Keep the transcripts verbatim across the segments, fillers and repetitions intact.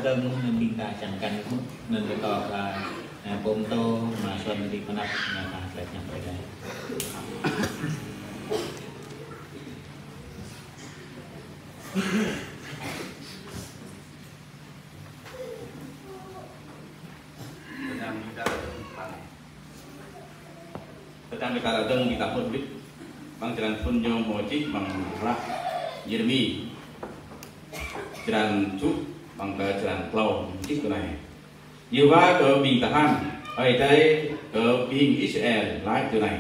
Tơm anŭn ƀing ta čang kăn, anŭn kơ tŏ, a, a, pô mtô, mă Xuân đi pơnăp, ñu ta hlĕp ñu pơđai. Tơdang ƀing ta dơ̆ng ƀing ta pơƀut, amăng črăn phŭn ñu hmâo čih amăng hră Yêrêmi, črăn tơjuh, amăng kơ črăn klâo čih tui anai: Yêhôwa kơ ƀing tơhan, Ơi Adai kơ ƀing Israel laĭ tui anai: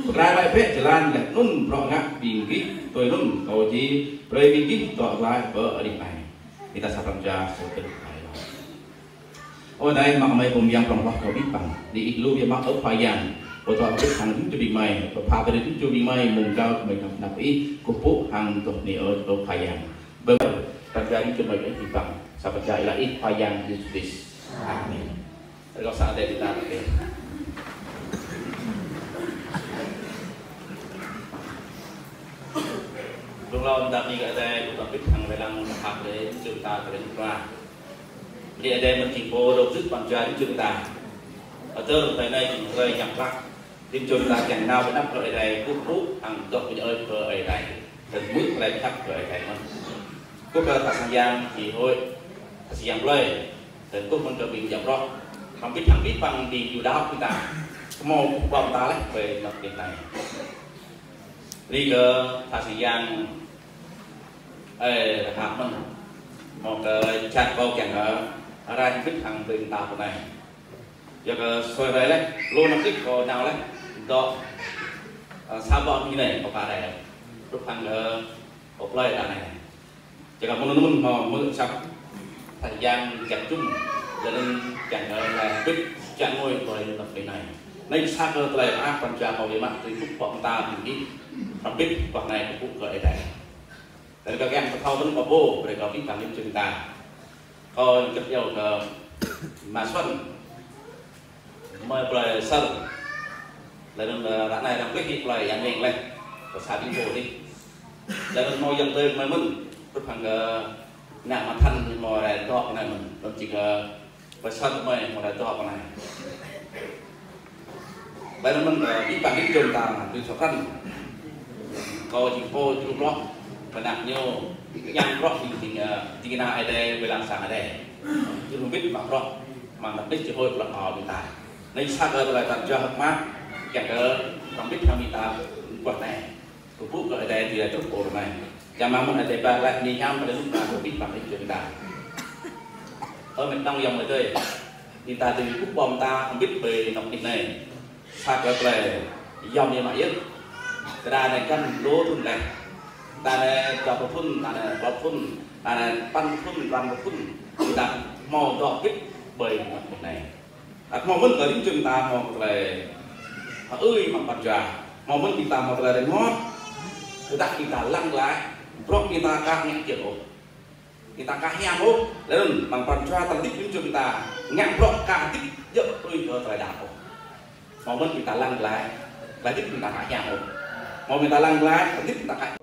Pơkra glaĭ bĕ jơlan laih anŭn bruă ngă ƀing gih, tui anŭn Kâo či brơi ƀing gih dŏ glaĭ pơ anih anai. Ƀing ta sa pran jua sơkơ̆t. Ơ Adai, mă kơ mơi pơmơyang prŏng hloh kơ abih bang. Đĭ ih lu biă mă, ơ Khua Yang. Pơtô abih hăng rĭm čô ƀing mơi, pơpha tơlơi rĭm čô ƀing mơi, mơ̆ng gao kơ mơi năp năp ih, kơkuh pơpŭ hăng tŏh ni ơ, ơ Khua Yang. Bơ, pran jua rĭm čô mơi abih bang. Sa pran jua iâu laĭ ih Khua Yang Yêsu Krist. Amen. Rơkâo sa Adai ƀing ta. Blung hlâo ta bơni kơ Adai, kơ abih hăng wai lăng pơpha brơi rĭm čô ta tơlơi rơnŭk rơnua. Bơni Adai mơ̆n jing pô dŏ gưt pran jua rĭm čô ta. Hơdơr hrơi anai jing hrơi hiam klă. Rĭm čô ta kiăng nao pơ anăp Ơi Adai, kơkuh pơpŭ hăng dŏ pơñu ơi kơ Ơi Adai. Tơl mơ̆ tơlơi khăp kơ Ơi Adai mơ̆n. Kơkuh kơ tha sang yang chi hội, tha sang yang plơi. Tơl kơkuh mơ̆n kơ ƀing djŏp rŏh. Hăng abih hăng abih bang ƀing Yuđa ƀing ta. Hmâo kơkuh ƀơ̆ng ta laih ƀơi anăp ƀing ta. Bơni kơ tha sang yang, ơ, Rahab mơ̆n. Hmâo kơ čăt kâo kiăng kơ rai hơbĭt hăng ƀing ta pơ anai. Yua kơ sui rai laih, lu anăp đih kâo nao laih, dŏ, ơ, sa ƀŏ mơ̆ng anai, kâo pha rai laih. Hrup hăng kơ, kâo plơi ta anai. Yua kơ mơ̆n mơ̆n hmâo mơ̆ săp, tha sang yang jak jum, laih anŭn kiăng kơ rai hơbĭt, čang ngui ƀơi anăp đih anai. Anai sa kơ tơlơi mơak pran jua kâo biă mă, tui kơkuh pơpŭ ta ƀing gih, hrŏm hơbĭt, pơ anai kơkuh pơpŭ kơ Ơi Adai. Tơl kâo kiăng pơthâo mơ̆n kơ pô, brơi kơ abih bang rĭm čô ta. Kâo čơkă iâu kơ mă Xuân. Mơi plơi Sơr. Laih anŭn, ơ, ră anai arăng plih hĭ plơi Yang Meng laih. Kơ sa ƀing pô dih. Laih anŭn hmâo yang tơ̆ng mơi mơ̆n. Hrup hăng kơ ană mă Than hmâo rai dŏ pơ anai mơ̆n. Anŭn či kơ plơi Sơr mơi hmâo rai dŏ pơ anai. Ƀơi anŭn mơ̆n, ơ, abih bang rĭm čô ta, tui sŏ krăn. Kâo jing pô djru bruă, pơ anăp ñu, kiăng bruă jing, jing, ơ, jing ană Ơi Adai, wai lăng sang Ơi Adai. Djru hơbĭt mă bruă, mơ̆ng anăp đih čih hôi bruă hmâo ƀing ta. Anai sa kơ tơlơi pran jua hơ̆k mơak, kiăng kơ hrŏm hơbĭt hăng ƀing ta, bruă anai. Kơkuh pơpŭ kơ Ơi Adai tui truh pơ ră anai. Čang mơ̆n Ơi Adai ba laih ni hiam pơ anăp kơ abih bang rĭm čô ta. Ơ mĕt nong yŏng mơi tơi. Ƀing ta tui kơkuh pơpŭ ta hơbĭt ƀơi anăp đih anai. Sa kơ tơlơi yom yơh mă yơh. Tơdah anai găn lu thŭn laih. Tơdah anai dua pluh thŭn, tơdah anai klâo pluh thŭn, tơdah anai păn pluh thŭn, păn pluh thŭn. Ƀing ta hmâo dŏ hơbĭt ƀơi anăp đih anai. Ăt hmâo mơ̆n kơ rĭm čô ta hmâo kơ tơlơi hơưi mơ̆ng pran jua. Hmâo mơ̆n ƀing ta hmâo tơlơi rơngot. Tơdah ƀing ta lăng glaĭ, bruă ƀing ta aka ngă kiăng ôh. Ƀing ta aka hiam ôh. Laih anŭn mơ̆ng pran jua tơlơi hơdip rĭm čô ƀing ta ngă bruă aka hơdip djơ̆ tui kơ tơlơi đaŏ ôh. Hmâo mơ̆n ƀing ta lăng glaĭ, tơlơi hơdip ƀing ta aka hiam ôh. Hmâo ƀing ta lăng glaĭ, tơlơi hơdip ƀing ta aka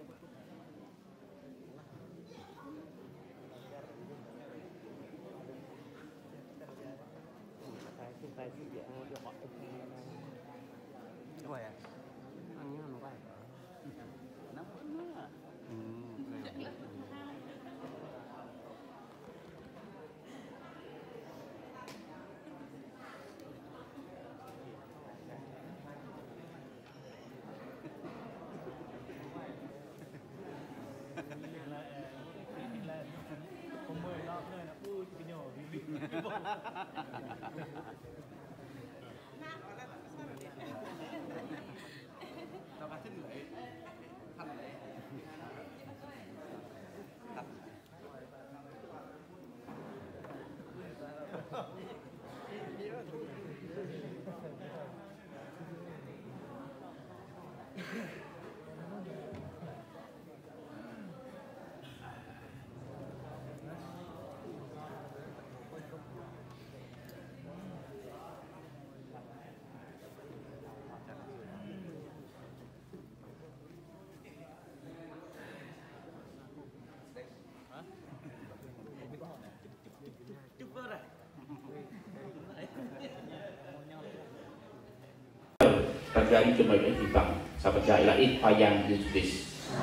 Jari čơmơi ƀing ih păng, sa pơjai laĭ Khua Yang Yêsu Krist.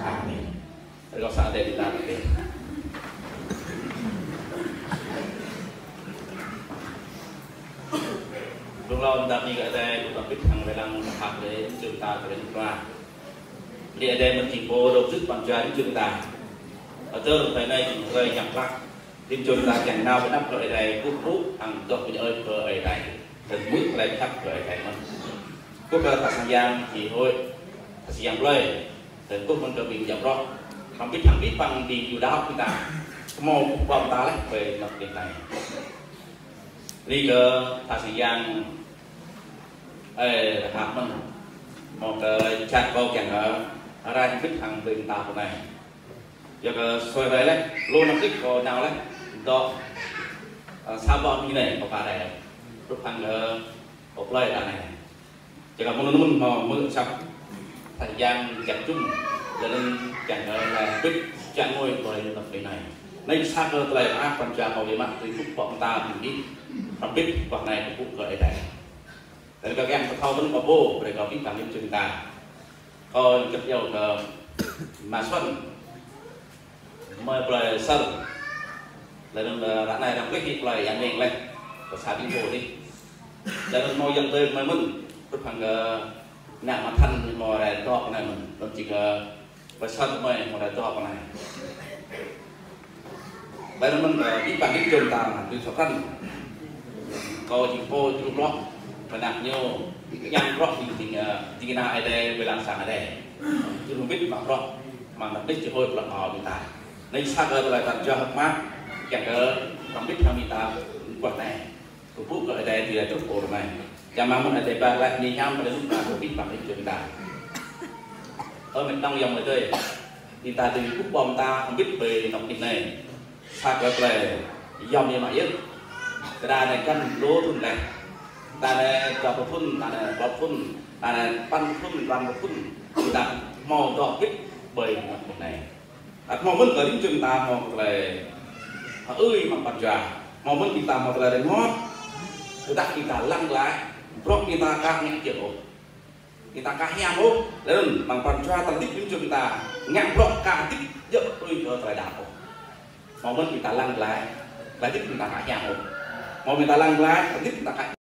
Amen. Rơkâo sa adai ƀing ta. Blung hlâo ta bơni kơ Adai, kơ ƀing ta ƀuh hăng wai lăng mơhak lĕ, čơ̆ng ta kơ lĕ nua. Lĕ Adai mơ̆n jing pô dŏ djơ̆ pran jua čơ̆ng ta. Adai rơkâo anai jing hrơi ñăp hlak. Lĕ čơ̆ng ta kiăng nao pơ anăp kơ Adai, kơkuh pơpŭ hăng dŏ pơñu ơi kơ Adai. Tơl hmư̆ tơlơi pơhiăp kơ Adai mơ̆n. Kơkuh kơ tha sang yang či huĭ, tha sang yang plơi. Tơl kơkuh mơ̆n kơ ƀing djŏp rŏh. Hăng ƀing, hăng ƀing păng ƀing Yuđa ƀing ta. Hmâo kơkuh ƀơ̆ng ta lĕ, ƀơi anăp ƀing ta. Lĕ kơ tha sang yang, ơ, hăp mơ̆n. Hmâo kơ čăt kâo kiăng kơ, rai ƀing hăng ƀing ta pơ anai. Yua kơ sui rai lĕ, lu anăp đĭ kâo nao lĕ, dŏ, ơ, sa ƀŏng ƀing anai, kâo pă rai lĕ. Rup hăng kơ, kâo plơi ta anai. Yua kơ mơ̆ng anŭn mơ̆n hmâo mơ̆ săp, tha sang yang jăk jum, lĕ anŭn kiăng kơ lĕ ƀing čang ngui ƀơi anăp ƀing anai. Anai sa kơ tơlơi mơak pran jua kâo biă mă tui kơkuh ƀơ̆ng ta ƀing ih, hrŏm hơbĭt kơ anai kơkuh kơ Adai. Tơl kơ kiăng pơthâo mơ̆n kơ pô, brơi kơ ƀing ta lĕ čơ̆ng ta. Kâo kơ̆t iâu kơ Ma Xuân. Mơi plơi Sơr. Lĕ anŭn, ơ, ră anai arăng plih hĭ plơi Yang Ning lĕ. Kơ sa ƀing pô dih. Lĕ anŭn hmâo yang tơi mơi mơ̆n. Rup hăng kơ ană Ma Thanh hmâo rai dŏ pơ anai mơ̆n. Anŭn či kơ Ƀơi Sơr mơi hmâo rai dŏ pơ anai. Ƀơi anŭn mơ̆n, ơ, ƀing păng ƀing čơ̆ng ta, ƀing sŏk răn. Kâo jing pô čơ̆ng rŏh, pơnăp ñu, yang rŏh jing, jing, ơ, jing ană Adai, ƀơi lăm sang Adai. Čơ̆ng ƀing păng rŏh, mơ̆ng anăp đĭ či huĭ plơi kâo ƀing ta. Anai sa kơ tơlơi pran jua hơ̆k mơak, kiăng kơ, hrŏm hơbĭt hăng ƀing ta, kơkuh anai. Kơkuh pơpŭ kơ Adai tui rai truh pơ rơmai. Čang mơ̆n Adai ba glaĭ ni ñam pơ lĕ lŭk ta kơ ƀing păng ƀing čơ̆ng ta. Ơ mĕt nong yŏng mơi tơi. Ƀing ta tui kơkuh ƀơ̆ng ta hơbĭt ƀơi anăp ƀing anai. Sa kơ tơlơi yom yơh mă yơh. Tơdah anai găn lu thŭn lĕ. Tơdah anai dua pluh thŭn, tơdah anai klâo pluh thŭn, tơdah anai păn pluh thŭn, rơma pluh thŭn. Ƀing ta hmâo dŏ hơbĭt ƀơi anăp ƀing anai. Ăt hmâo mơ̆n kơ rĭm čô ƀing ta hmâo kơ tơlơi hơưi mă pran jua. Hmâo mơ̆n ƀing ta hmâo tơlơi rơngot. Tơdah ƀing ta lăng glaĭ, bruă ƀing ta aka ngă kiăng ôh. Ƀing ta aka hiam ôh. Lĕ anŭn, mơ̆ng pran jua tơlơi hơdip rĭm čô ƀing ta, ngă bruă aka hơdip djơ̆ tui kơ tơlơi đaŏ ôh. Hmâo mơ̆n ƀing ta lăng glaĭ, tơlơi hơdip ƀing ta aka hiam ôh. Hmâo ƀing ta lăng glaĭ, tơlơi hơdip ƀing ta aka